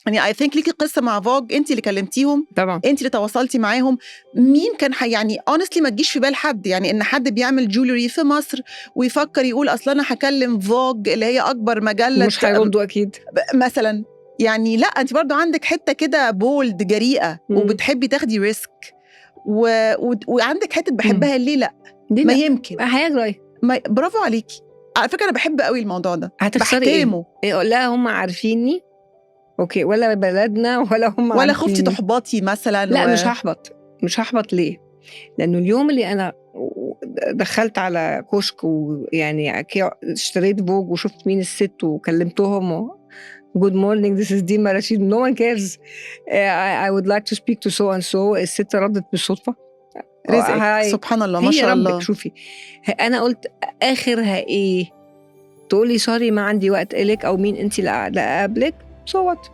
يعني I think ليكي قصة مع Vogue، انت اللي كلمتيهم؟ طبعا. انت اللي تواصلتي معاهم. مين كان يعني honestly ما تجيش في بال حد، يعني ان حد بيعمل jewelry في مصر ويفكر يقول اصل انا هكلم Vogue اللي هي اكبر مجله. مش هيردوا اكيد. مثلا يعني. لا، انت برضو عندك حتة كده bold، جريئه، وبتحبي تاخدي risk وعندك حتة بحبها، ليه لا؟ ليه ما لا؟ يمكن. هيجرى ايه؟ ما... برافو عليكي. على فكرة انا بحب قوي الموضوع ده. هتخسري ايه؟ بحترمه. إيه؟ لا هم عارفيني okay ولا بلدنا ولا هم ولا خفتي عارفيني. تحبطي مثلا؟ لا، مش هحبط. مش هحبط ليه؟ لانه اليوم اللي انا دخلت على كشك ويعني اشتريت Vogue وشفت مين الست وكلمتهم، "Good morning, this is ديما رشيد، no one cares, I would like to speak to so and so." الست ردت بالصدفة. رزقك. Hi. سبحان الله، ما هي شاء ربك. الله. شوفي، انا قلت اخرها ايه؟ تقولي sorry، ما عندي وقت إلك، او مين انت اللي اقابلك، so what؟